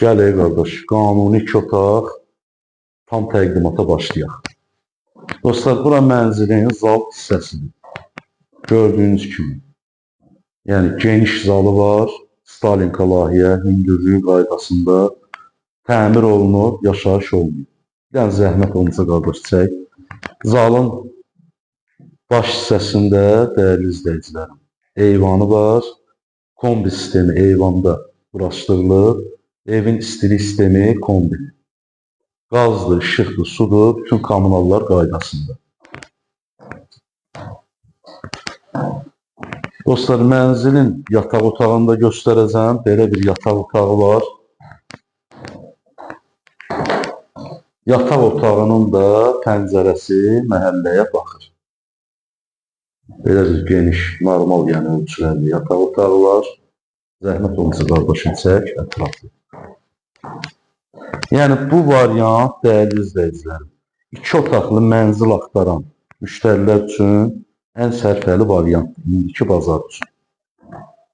Gəl ey qardaş, qanuni iki otaq, tam təqdimata başlayaq. Dostlar, bura mənzilin zal hissəsidir. Gördüyünüz kimi. Yəni geniş zalı var. Stalinka layihə, hündürlüyü qaydasında təmir olunub, yaşayış olmuyor. Bir dənə zəhmət olmasa qardaş çək. Zalın baş hissəsində dəyərli izləyicilərim, eyvanı var. Kombi sistemi eyvanda quraşdırılıb. Evin istilik sistemi kombi. Qazdır, işıqdır, sudur, bütün kommunallar qaydasında. Dostlar, mənzilin yataq otağını da göstərəcəm. Belə bir yataq otağı var. Yataq otağının da pəncərəsi məhəlləyə baxır. Belə bir geniş, normal, yəni ölçülərli yataq otağı var. Zəhmət olmasa qardaşım çək ətraflı. Yəni bu variant dəyərli izləyicilərim, iki otaqlı mənzil axtaran müştərilər üçün ən sərfəli variantdır indiki bazar üçün.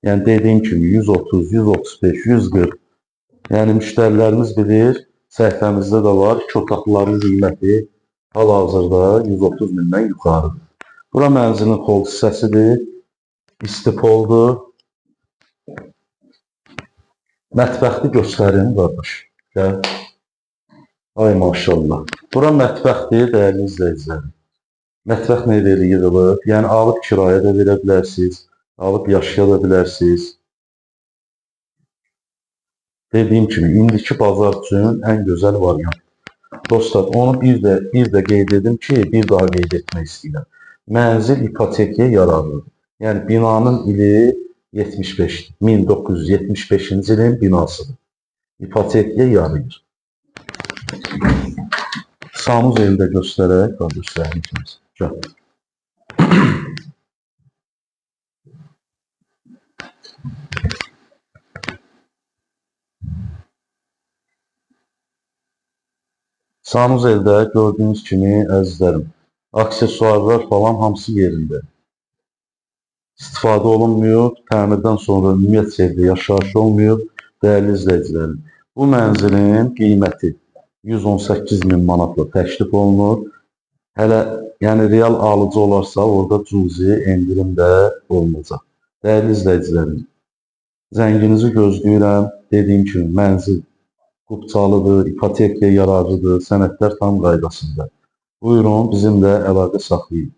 Yəni dediyim kimi 130, 135, 140. Yəni müştərilərimiz bilir, səhifəmizdə də var. İki otaqlıların qiyməti hal-hazırda 130 mindən yuxarıdır. Bura mənzilin xol hissəsidir. İstipoldur. Mətbəxli göstərim qardaş. Gəl. Ay maşallah. Bura mətbəxdir, dəyərli izləyicilərim. Mətbəx mebeli yığılıb. Yəni alıb kirayə də verə bilərsiniz, alıb yaşaya da bilərsiniz. Dediyim kimi indiki bazar üçün ən gözəl variant. Dostlar, onu bir də qeyd edim ki, bir daha qeyd etmək istəyirəm. Mənzil ipotekaya yararlıdır. Yəni binanın ili 75, 1975-ci ilin binasıdır. İpotekaya yarayır. Sanuzeli də göstərək, qardaş zəhmət olmasa. Gəl. Sanuzeldə gördüyünüz kimi əzizlərim, aksesuarlar falan hamısı yerində. İstifadə olunmuyor, təmirdən sonra ümumiyyətcə evdə yaşayış olmuyor. Dəyərli izləyicilərim, bu mənzilin qiyməti 118 min manatla təklif olunur. Hələ yəni real alıcı olarsa orada cüzi endirim də olunacaq. Dəyərli izləyicilərim, zənginizi gözləyirəm. Dediyim kimi mənzil qupçalıdır, ipotekaya yararlıdır, sənədlər tam qaydasında. Buyurun, bizimlə əlaqə saxlayın.